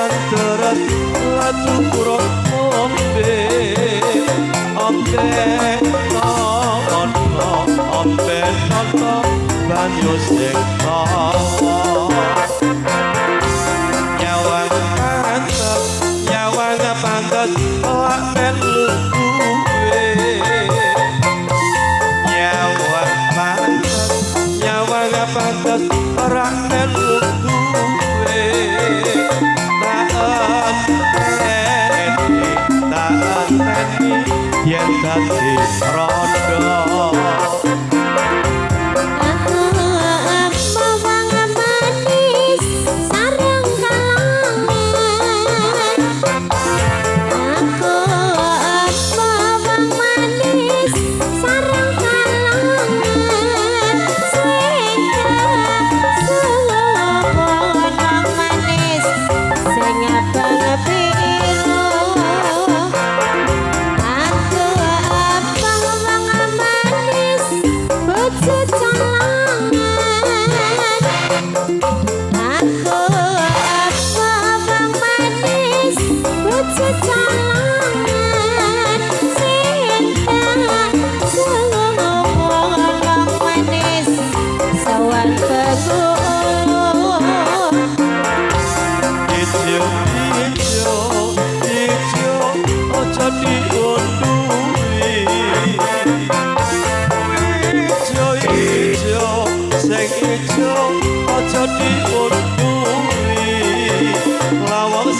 Udan deras laju kurang ombe ombe nono ombe nono banyu sing tawa nyawang pantes nyawang pantes lak melu duwe nyawang pantes nyawang pantes ora melu duwe tak enteni yen dadi rondo. Bawang manis sareng kalongan aku bawang manis sareng kalongan sing suwun wong manis sing abang biru aku bawang manis bojo colongan aku bawang manis bojo colongan sing tak suwun wong manis sawan pegulu. Ijo ijo ijo aja diundui ijo ijo sing ijo aja diundui lawang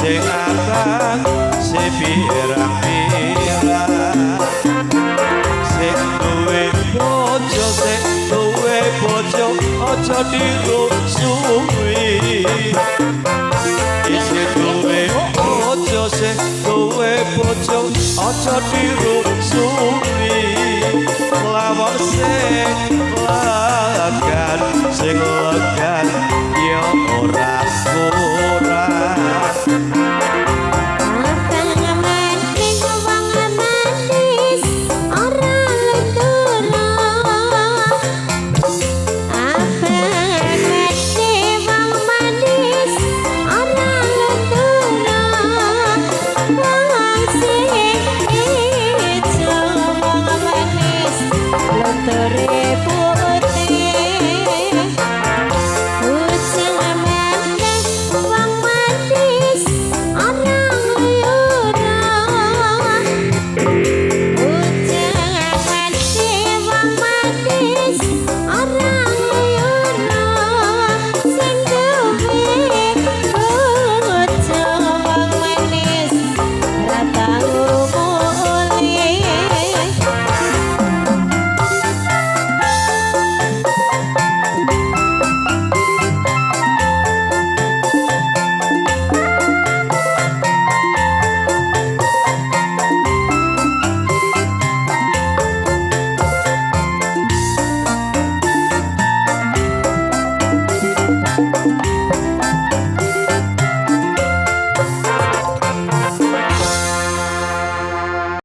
sing abang sing pirang-pirang sing duwe bojo sing duwe bojo aja dirusuhi.